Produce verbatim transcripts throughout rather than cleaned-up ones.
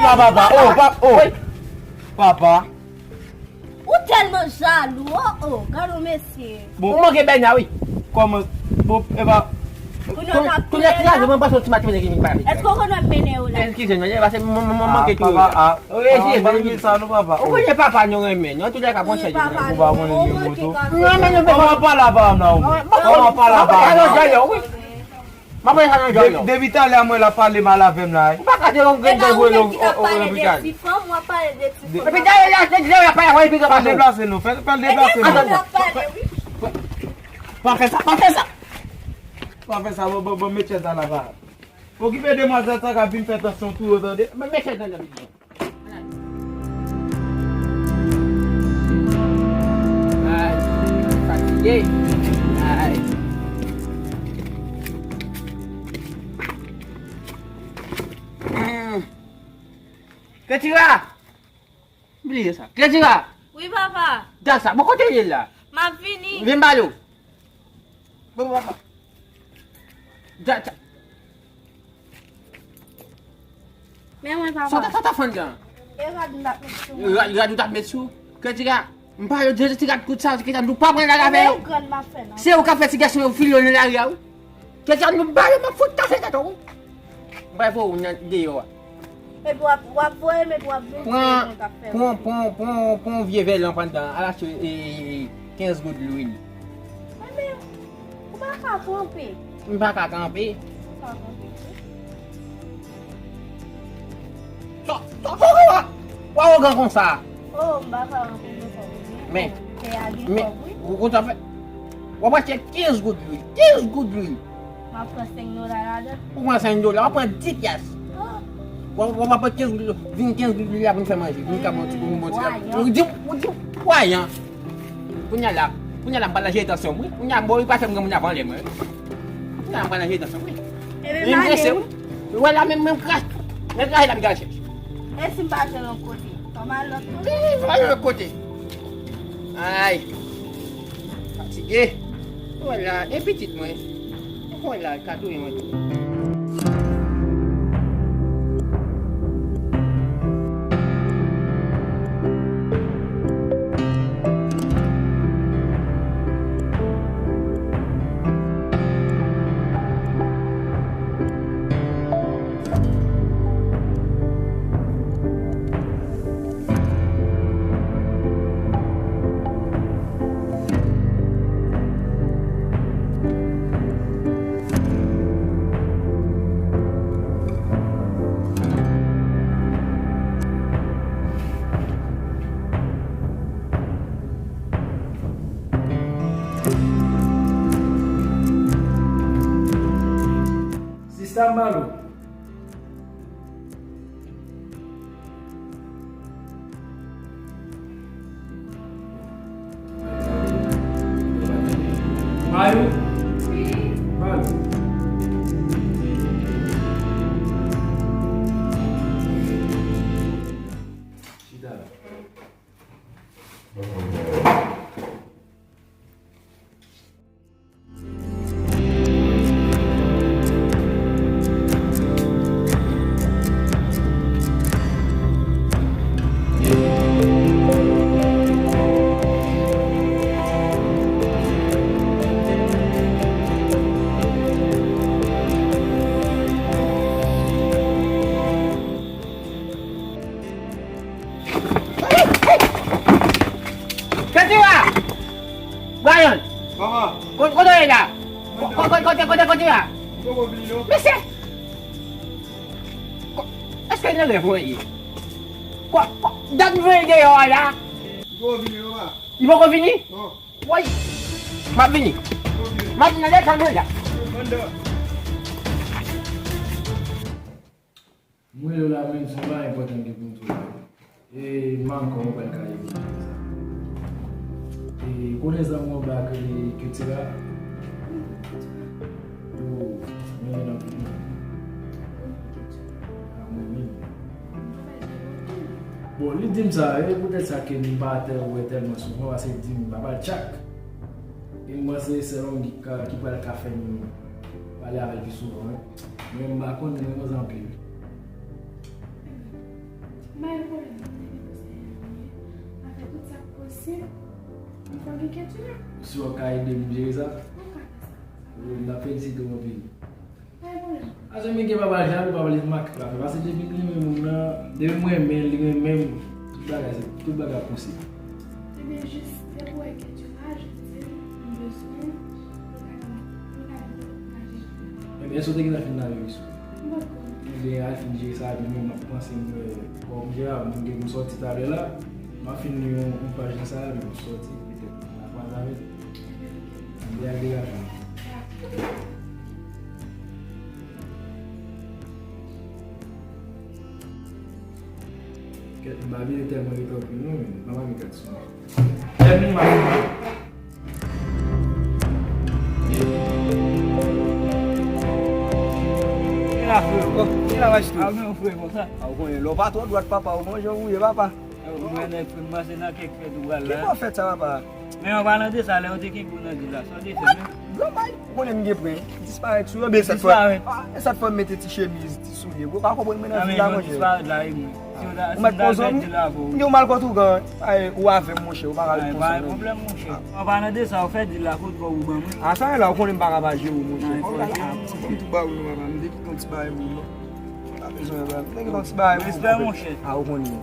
Ah, papa, oh, papa, oh. Papa. Ou tèlman jalou, oh, oh, gade yon mesye. Bon, ou manke bènya, wi. Kòman? Bon, e pa. Kounye a w t ap touye la. Mwen pase yon ti match ki vin pale. Èske w konn w ap mennen yo la? Eskize m, e pase mwen manke touye la. Ou resi, papa, ou konnen papa nou renmen nou. An tou lè ka, pran chèz. Ou pa konnen gen moto. Non, men nou pa pale avè m la, ou. Ou pa pale avè m la. M ap pale sa nan djòl non. Depi talè a mwen l ap pale mal avè m la. Ou pa ka te yon grenn dèl voye l o lopital. Epi talè a te di lè y ap pale avè l epi l ap pale. Fè l deplase non, fè l deplase non. Pa fè sa, pa fè sa. Pa fè sa, bon, bon, bon, met chèz la la. Okipe demwazèl sa k ap vin fè tansyon tou yo, tande. Men met chèz la la. Ay, fatige. Ay. Kretira! Bliye sa. Kretira! Wi, papa. Dat sa. Bon, kote w ye la? M ap vini. Vin ba yo. Bon, papa. Dat sa. Men mwen, papa. Sa w t ap fann jan? E rad m t ap met sou mwen. Rad, rad ou t ap met sou? Kretira, m pale w de ti rad kout sa, kretira, nou pa pran rad avè yo. Se ou k ap fè ti gason yo file yo nan lari a, wi. Kretira, nou ba yo, m ap fout kase tèt ou, wi. M pral voye w nan deyò a. Epi w ap, w ap voye m, epi w ap vin di m sa w t ap fè. Pran, pran, pran, pran yon vye vè lanp anndan, al achte, e, e, e, kenz goud lwil. Enben, ou pa ka kanpe. M pa ka kanpe. Ou pa kanpe tou. Sa, sa, sa, sa, sa. Ou awogan konsa. Oh, m pa ka rankontre sa w di. Men, men, ou konn sa fè? W ap achte kenz goud lwil. Kenz goud lwil. M ap pran senk dola ladan. Ou pran senk dola, w ap pran dis pyès. W ap, w ap pran kenz goud, vin kenz goud la pou n fè manje. Pou n ka bon ti, pou n bon ti. Ou di, ou di, kwayan. Kounye a la, kounye a la, m pral jere tansyon m, wi. Kounye a, bon, li pa fè m granmoun avan lè mwen. Kounye a, m pral jere tansyon m, wi. Ebyen, m prese, wi. Ou wè la, menm, menm kras, menm kras la, m pral chèche. E si m pa jwenn yon kote? Fò m al lòt kote. Wi, fò m al lòt kote. Ay. Fatige. Wè la, e pitit mwen. Wè la, ka touye mwen tou. Sista Malo. Mayou? Mayou. Chita la. Kretira! Brian! Papa! Ko-, kote w ye la? Ko-, ko-, kote, kote, kote la? M poko vini non. Mesye! Ko-, èske nan rèv mwen ye? Kwa, kwa, dat mwen deyò a la? M poko vini non, papa. Li poko vini? Non. Woy! M ap vini. M ap vini nan leta mwen la. M rele w la menm si w pa enpòtan gen pou m di w la. E m ankò mwen pral ka evite sa. E konnen zanmi w anba k rele Ketira. Yo, mwen menm nan. A mwen menm. Bon, li di m sa, e poutèt sa ke m pa te wè tèlman souvan, paske li di m papa l tchak. E m panse sè Longi ka, ki pral ka fè m pale avè l pi souvan, wi. Men m pa konn, li renmen anpil, wi. Enkyèt ou non. Si w ap ka ede m jere sa. Ou ka fè sa. Wi, m ap felisite w anpil. Pa gen pwoblèm. Ase men gen papa jalou, papa li mak la fè. Paske depi m renmen moun nan, depi m renmen l, li renmen m, tout bagay, se, tout bagay ap posib. Ebyen, jis depi w wè enkyèt ou la, jodi a, m bezwen, nou ka, nou ka vin ankouraje jodi a. Ebyen, èske w te gentan fin lave vèso? M pa t konn. Ebyen, al fin jere sa, epi mwen, m ap panse, m wè, kòm m jere, m gen pou m sòti talè la, m ap fin li yon, yon paj nan sa, epi m sòti, petèt, m ap kwaze avè l. Ebyen, oke. Ann degaje w. Kèt, m pa vin tèlman ret anpil non, men m pa gen kèt sou mwen. Tèlman m pa Ki la, frè? Oh, ki la, maestro? A, men, frè, konsa. A, ou konnen, lè w pa twò dwat, papa, ou manje, ou ye, papa. Ou wè nèg frè m pase nan kèk fèt ou pral la. Ki fè w fèt sa, papa? Men an palan de sa, lè yo te kenbe w nan vil la, sa w te fè menm? Blan bay, ou konnen m gen pwen, disparèt sou yo, men sèt fwa. Disparèt. Ah, men sèt fwa m mete ti chemiz, ti soulye, ou pa konprann mwen nan vil la, monchè. Disparèt la, e mwen. Si w ta, si m ta fè dil avè w. M gen yon mal kont ougan, ay, ou avè m, monchè, ou pa ka ret konsa non. Pa gen pwoblèm, monchè. An palan de sa, ou fè dil la, kot kòb ou ban mwen? A, sa la, ou konnen m pa ka pa jere w, monchè. Ay, frè. M tou ba ou non, papa, m te kite yon ti bagay pou ou non. Pa bezwen, papa, m te kite yon ti bagay pou ou. Respè, monchè. A, ou konnen.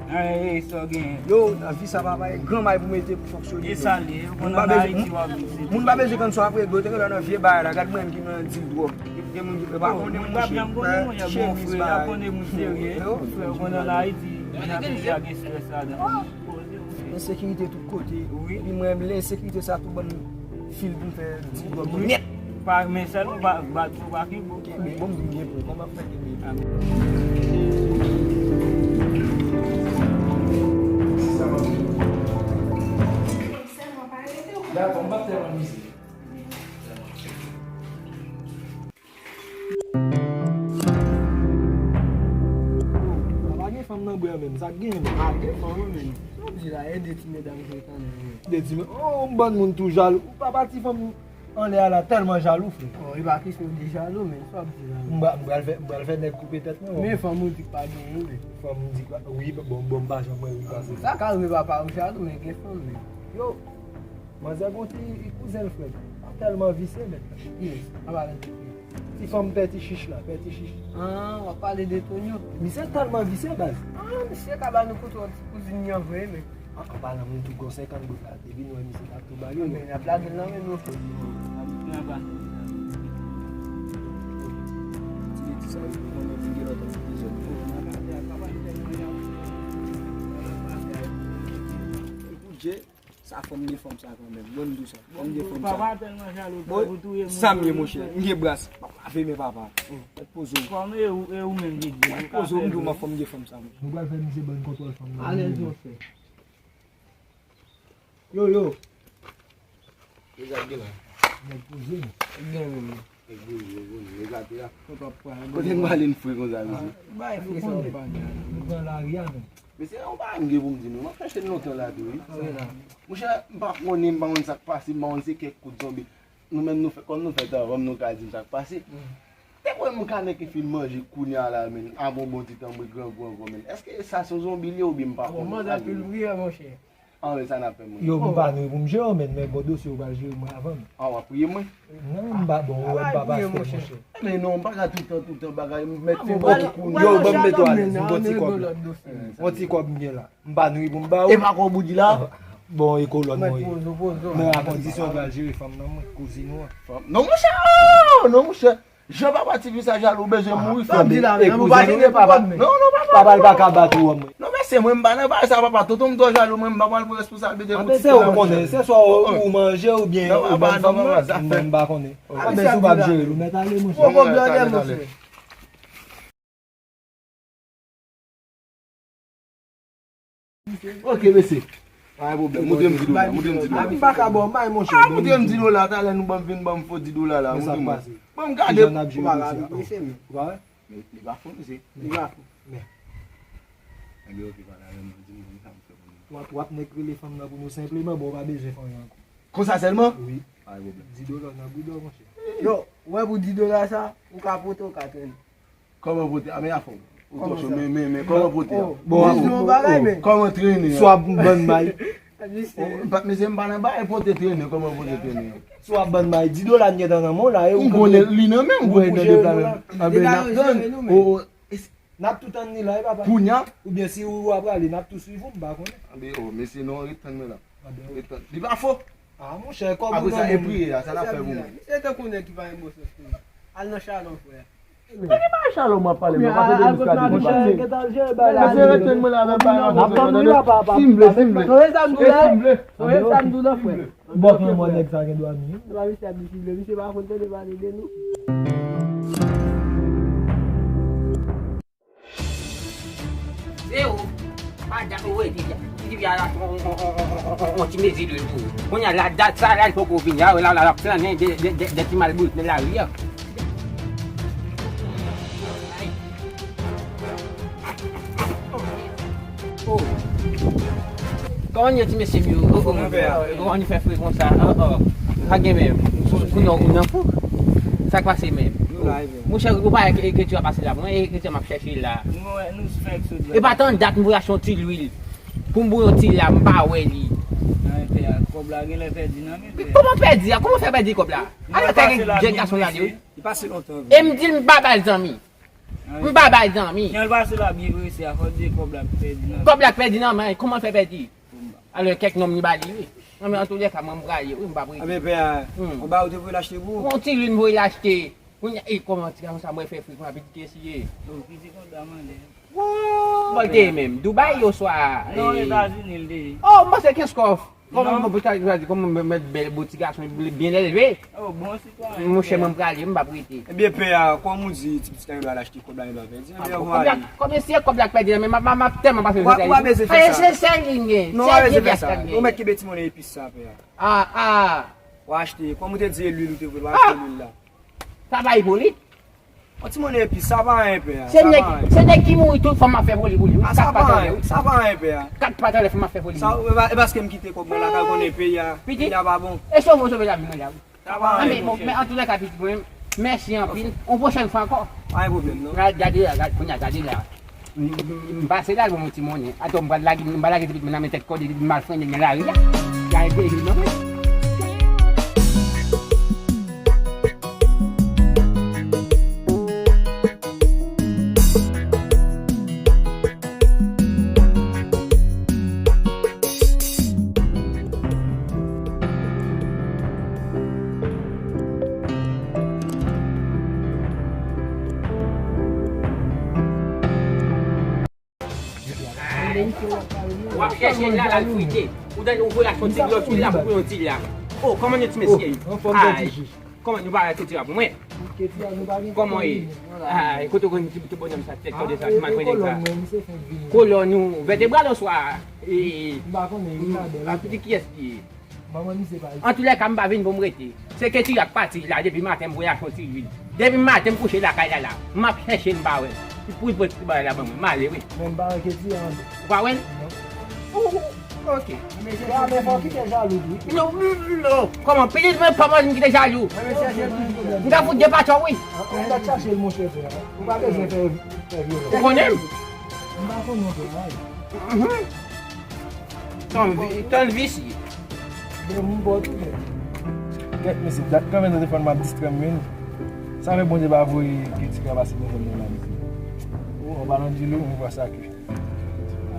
Ay, sa w genyen. Yo, nan vi sa, papa, e granmay pou mete pou fonksyone. E sa l ye, ou konnen ann Ayiti w ap viv, se moun pa bezwen konn sa w ap regle, ou te gentan nan vye bagay la, gad mwen ki nan dil dwòg. Gen moun ki pa konnen moun chemiz bagay. Frè, ou konnen ann Ayiti, n ap viv ak estrès ladan. Ensekirite tout kote. Wi. Epi mwen, ensekirite sa tou ban m fil pou m fè dil dwòg mwen nèt. Pa, men sèlman pa bat ou pa kenbe w. Kenbe, bon, m di m gen pwen. Kòman m fè kenbe? Dakò, m p ap tèlman mize. Pa gen fanm nan bwè menm, sa k genyen menm? Pa gen fanm menm. Sa w di la, e de ti medam ki kanmenm. De ti me-, oh, m bann moun tou jalou. Papa ti fanm anlè a la tèlman jalou, frè. Oh, e pa kesyon de jalou, men sa w ap di la. M pral, m pral fè, m pral fè nèg koupe tèt mwen. Men fanm ou di k pa genyen, men. Fanm m di k pa, wi, bon, bon, m pa janm wè wi pase. Sa ka rive papa ou jalou, men gen fanm, men. Yo, manzè gon ti kouzen l, frè. Tèlman visye, mèt. Yes, an palan de ki? Ti fanm pè ti chich la, pè ti chich. Ah, w ap pale de Tonyo? Misye tèlman visye, baz. Ah, misye ka ba nou kout yon ti kouzin li an vre, men. An, an palan moun tou gon senkant goud la, te vin wè misye t ap tou ba yo. Men, y ap lage l nan men nou. Nan pa. Ti betiz sa yo, konnen vin gen lòt an prizon. Pou Dye, sa fò m gen fanm sa kanmenm. Bon, m di w sa. Fò m gen fanm sa. Papa tèlman jalou, tankou touye moun. Sa m ye, monchè. M gen bras. M ap lave men papa. Mèt poze w. Kòm e ou, e ou menm ki di. Mèt poze w, m di w, fò m gen fanm sa, monchè. Nou pral fè misye ban n kontwòl fanm nan. Alèz, monchè. Yo, yo. Ki sa k gen la? Nèg poze, non. Nèg gen menm. Nèg poze, yo, bon, nèg ate a. Kote n prale, frè, konsa, mesye? Bay frè sa w pa gen. Nou pran lari a, menm. Mesye, yon bagay m gen pou m di nou. M ap chèche n lontan la tou, wi. Monchè, m pa konnen, m pa konn sa k pase, m pa konn se kèk kout zonbi. Nou menm nou fè, kòm nou fè travay, nou ka di m sa k pase. Te kwè m ka nèk fin manje kounya la, menn, avè yon bon ti tan mwen grangou ankò, menn. Èske sa se yon zonbi li ye oubyen m pa konnen sa li ye? Anben sa n ap fè, mwen. Yo, m pa nou pou m jere w, menn, men gon dosye ou pral jere mwen avan m. Ah, w ap priye mwen? Non, m pa bon, ou wè m pa pastè, monchè. Men non, m pa ka tout tan, tout tan bagay, m mèt fin manje kounya. Yo, ban m mete w alèz, m gon ti kòb la. Yon ti kòb m gen la. M pa nou pou m ba ou. E pa kòb ou di la? Bon, e kolòn mwen ye. Men a kondisyon ou pral jere fanm nan mwen, kouzin ou an. Non, monchè, oh, non, monchè. Jan papa ti fi sa jalou, bezwen mouri, frè m. E kouzen nou ye, papa. Non, non, papa. Papa l pa ka bat ou, mwen. Non, mesye, mwen m pa nan bagay sa, papa. Tonton m twò jalou, mwen m pa pral pran responsablite pou ti fi sa, monchè. Anben se ou konnen, se swa ou manje oubyen ou ban fanm nan, mwen m pa konnen. Anben si w p ap jere l, ou mèt ale, monchè. Poko blòdè, monchè. Ok, mesye. Pa gen pwoblèm. Montre m di dola, montre m di dola. Ah, m pa ka ba w may, monchè. Ah, montre m di dola, talè nou ban m vin ban m fo di dola la, montre mwen. Ban m gade. Kijan n ap jere dosye a? Ou pa wè? Men li pa fou, mesye. Li pa fou. Men. Enben, ok, pale avè m, di m sa m fè pou nou. W ap, w ap nèk rele fanm nan pou nou senpleman, bon, ou pa bezwen fè anyen ankò. Konsa sèlman? Wi. Pa gen pwoblèm. Di dola nan bouda, monchè. Yo, ou wè pou di dola sa, ou ka pote, ou ka trennen. Kòman pote? A, men afè w. Ou twò cho, men, men, men, kòman pote a? Bon, bon, kòman trennen a? Swa m ban bay, Mesye, m pa nan bagay pote trennen, kòman pote trennen? Si w ap ban m bay di dola, m gentan nan men w la, e ou konn li nan men m, ou konn nan de dola. Anben, n ap tann. N ap tou tann li la, wi, papa. Kounya? Oubyen si ou ap prale, n ap tou swiv ou, m pa konnen. Anben, o, mesye, non, ret tann mwen la. Ret tann. Li pa fo. A, monchè, kòb ou nan men m. Apre sa, e priye a, sa n ap fè pou mwen? Misye tankou nèg ki pa gen bon sans tou. Al nan chalon, frè. Mwen gen bagay chalon m ap pale, mwen pa tande miska de pase. Mesye, ret tann mwen la, mwen pa nan. N ap tann wi la, papa. Simble, simble. Tande sa m di w la, frè. Bòs mwen, mwen, nèg sa gen dwa mi. Epa misye ap di simble, misye pa konn tande pale de nou. Se ou, pa dat ou wè, ti, ti, ti, ti, on, on, on, on, on, on ti mezi lwil pou ou. Kounye a, la dat sa la, li poko vini. A, la, la, l ap flannen de, de, de, de ti malbourik nan lari a. Oh. Kòman n ye ti mesye m yo? Oh, oh, oh. Kòman nou fè fre konsa? Oh, oh. Sa gen menm. Kounye a ou nan fou? Sa k pase menm? Monchè, ou pa wè ke, ke ti a pase la. Mwen, ke ti a m ap chèche la. Nou wè, nou fèk sot. E pa tan dat m voye achte yon ti lwil. Pou m bouyon ti la, m pa wè li. Nan pè a, kòb la genlè pèdi nan men pè a. Kòman pèdi a? Kòman fè pèdi kòb la? Alò, fè gen jèn gason la, wi. Li pase lontan vre. E m di l m pa ba l zanmi. M pa ba l zanmi. Jan l pase la byen prese a, fò di kòb la pèdi nan men. Kòb la pèdi nan men, kòman l fè pèdi? Alò, kèk nonm li ba li, wi. Non, men antoulèka, mwen m prale, wi, m p ap rete. Anben, pè a, yon bagay ou te voye l achte pou ou? Yon ti lwil m voye l achte. Kounye a, e, kòman ti gason sa mwen fè fri, kòman pitit kès li ye? Oh, pitit konn damande. Bò l te ye menm? Dubai oswa, non, e, Etazini l te ye. Oh, m panse Kenskòf. Kòman mwen pou ta di kòman mwen mèt bèl bo ti gason byen elve? Oh, bon sitwayen. Monchè, mwen m prale, m p ap rete. Ebyen, pè a, kòm ou di, ti pitit la gen dwa al achte kòb la, gen dwa pèdi. Ebyen, kòb la, kòb la, si se kòb la k pèdi nan men m, m ap tèlman pase sou tèl. Ou pa bezwen fè sa. Se sèl li m gen. Non, ou pa bezwen fè sa. Ou mèt kenbe ti monnen epis sa, pè a. Ah, ah. W a achte, kòm ou te di e lwil ou te vle, w a achte lwil la. Sa pa Ipolit? Yon ti monnen epis, sa pa anyen, pè a. Se nèg, se nèg ki mouri tout fanm ap fè vole pou li, wi. Ah, sa pa anyen, sa pa anyen, pè a. Kat pat anlè fanm ap fè vole pou li. Sa, e pa, e paske m kite kòb mwen lakay, konnen peyi a, peyi a pa bon. E sove w sove lavi mwen la, wi. Sa pa anyen, monchè. Men antoulèka, pitit mwen, mèsi anpil. Yon pwochèn fwa ankò. Pa gen pwoblèm, non. Gade la, gade, kounye a, gade la. M, m, m pase la, l ban m yon ti monnen. Atò, m pral lage, m pral lage ti pitit mwen nan men tèt kòde, m al frennen l nan lari a. Gade, non, men. W ap chèche l la, l al frite. Ou tande, ou voye l achte yon ti lòt lwil la pou yon ti la. Oh, kòman nou ti mesye? Ay, kòman nou pa wè Ketira pou mwen? Kòman ye? Ay, kote w konn ti, ti bònòm sa, tèt kòde sa, ti mal prennen sa. Kolòn ou vètebral oswa, e, a piti kiyès li ye? Antoulèka, m pa vin pou m rete. Se Ketira k pati la depi maten, m voye achte yon ti lwil. Depi maten, m kouche lakay la la. M ap chèche l, m pa wè l. Pou l pran ti bagay la ban mwen, m ale, wi. Men m pa wè Ketira ankò. Ou pa wè l? Non. Oh, oh, ok. Men fò w kite jalou tou. Non, non, non. Kòman? Pitit mwen, kòman m kite jalou? M ka fout de patwon, wi. Ou pa chache l, monchè, frè. Ou pa bezwen fè, fè vyolans. Ou konnen m? M pa konnen w, frè. Tann vi-, tann visye. Bon, m bò tou, men. Kèt mesye, dat kanmenm nan telefòn m ap distrè m, men. Sa fè Bondye pa voye Ketira pase devan mwen la, mesye. O, an palan di lou, mwen vwa sa ke.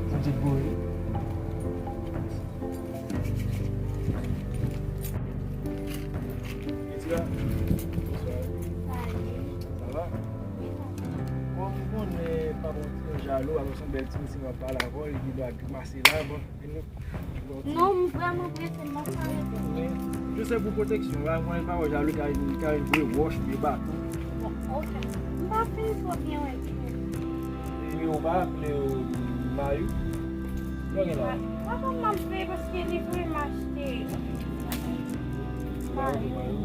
Bondye voye. Ketira, bonswa. Sa va? Bon, m konnen papa w ti jan jalou, alò se yon bèl ti mesye m ap pale avè w, li gen dwa grimase la, bon. Non, m vrèman prese, m pa ka rete. Men, jis se pou pwoteksyon, la, mwen pa wè jalou ka vin, ka vin voye wòch, voye baton. Bon, ok. M pa fin twò byen wè ki. E ou pa aple Mayou? Yo gen la. Pa, pa kòm m ap veye paske li vle m achte. Mayou, Mayou.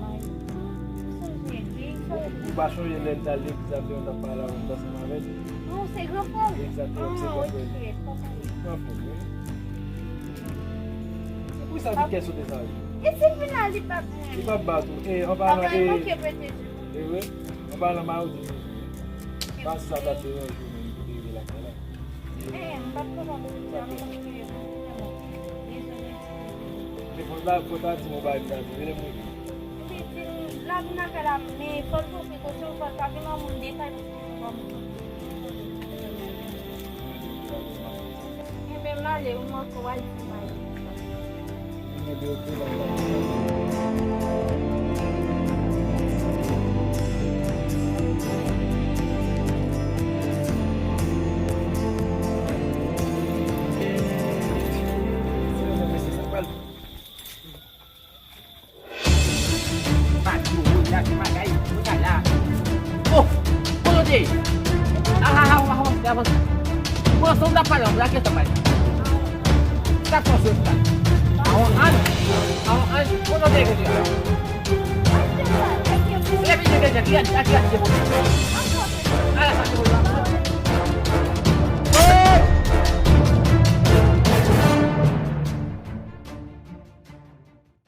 M sonje li, m sonje li. Ou pa sonje lè n t al legliz la, te yon t ap pale avè m, t ansanm avè l? Non, se gran frè m. Egzakteman, se gran frè m. Ah, ok, konprann. Gran frè m, wi. Se pou sa fi kè sote sa yo. E si l vin la, li p ap jwenn. Li p ap bat ou. E, an palan, e, e, wi. An palan, Mayou di, pase sa, pase yon jou menm pou te rive lakay la. E, m p ap kapab di a, m p ap kriye pou li, men bon. Dezole. La, fò ta di m yon bagay m ta di, vini m rive. Epi di m, lavi nan kay la, men fò l pran prekosyon, fò l pa vin nan moun detay pou l ban m tout. Enben, m ale, ou manke w al di m ale. Mati, ou la, se bagay, ou la la. Oh, kote w te ye? Ah, ah, ah, ah, ah, te avanse. Ou ansanm ta pale, ou la, kèt sa pale. Sa k pase, sa? Awon, an, awon, an, kote w te ye, kote w te ye? Leve, leve, leve, leve, leve, leve, leve. Ala, sa, se bon.